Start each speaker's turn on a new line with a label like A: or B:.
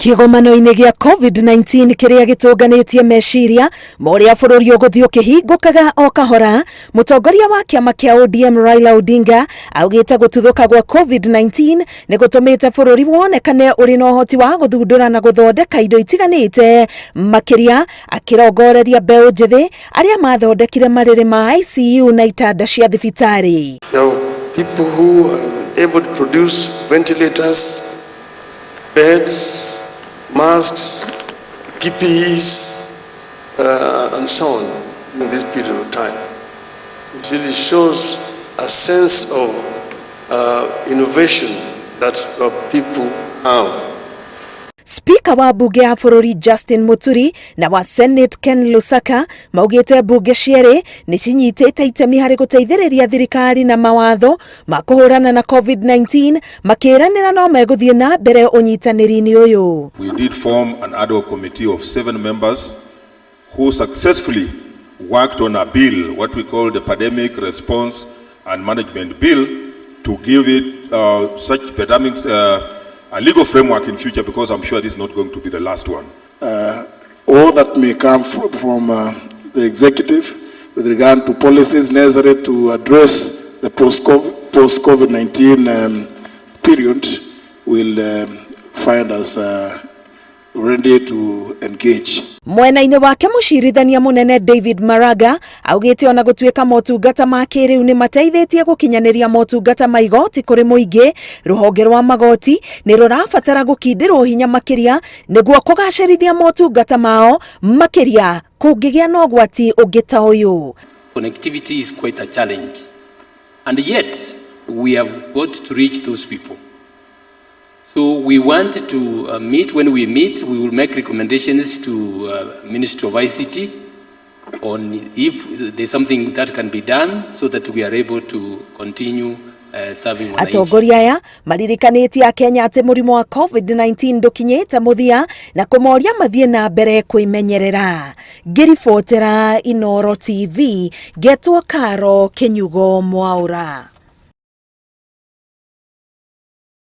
A: Kĩgomano-inĩ gĩa COVID-19 kĩrĩa gĩtũnganĩtie meciria ma ũrĩa bũrũri ũgũthiĩ ũkĩhingũkaga o kahora, mũtongoria wa kĩama kĩa ODM Raila Odinga augĩte gũtuthũka gwa COVID-19 nĩ gũtũmĩte bũrũri wonekane ũrĩ na ũhoti wa gũthundũra na gũthondeka indo itiganĩte, makĩria akĩrongoreria mbeũ njĩthĩ arĩa mathondekire marĩrĩ ma ICU na itanda cia thibitarĩ.
B: There are people who are able to produce ventilators, beds, masks, PPEs, and so on in this period of time. It really shows a sense of innovation that our people have.
A: Spika wa bunge ya bũrũri Justin Muturi na wa Senate Ken Lusaka maugĩte mbunge cierĩ nĩ cinyitĩte itemi harĩ gũteithĩrĩria thirikari na mawatho ma kũhũrana na COVID-19, makĩranĩra no megũthiĩ na mbere ũnyitanĩri-inĩ ũyũ.
C: We did form an ad hoc committee of 7 members who successfully worked on a bill, what we call the Pandemic Response and Management Bill, to give it such pandemics a legal framework in future, because I'm sure this is not going to be the last one.
D: All that may come from the executive with regard to policies necessary to address the post-COVID-19 period will find us ready to engage.
A: Mwena-inĩ wake, mũcirithania mũnene David Maraga augĩte ona gũtuĩka motungata ma kĩrĩu nĩ mateithĩtie gũkinyanĩria motungata ma igoti kũrĩ mũingĩ, rũhonge rwa magoti nĩ rũrabatara gũkindĩrwo hinya makĩria nĩguo kũgacĩrithia motungata mao, makĩria kũngĩgĩa na ũgwati ũngĩ ta ũyũ.
E: Connectivity is quite a challenge. And yet, we have got to reach those people. So we want to meet. When we meet, we will make recommendations to Ministry of ICT on if there's something that can be done so that we are able to continue serving wananchi.
A: Atongoria aya maririkanĩtie Akenya atĩ mũrimũ wa COVID-19 ndũkinyĩte mũthia na kũmoria mathiĩ na mbere kwĩmenyerera. Ngĩribotera Inoro TV, ngetwo Karo Kĩnyugo Mwaũra.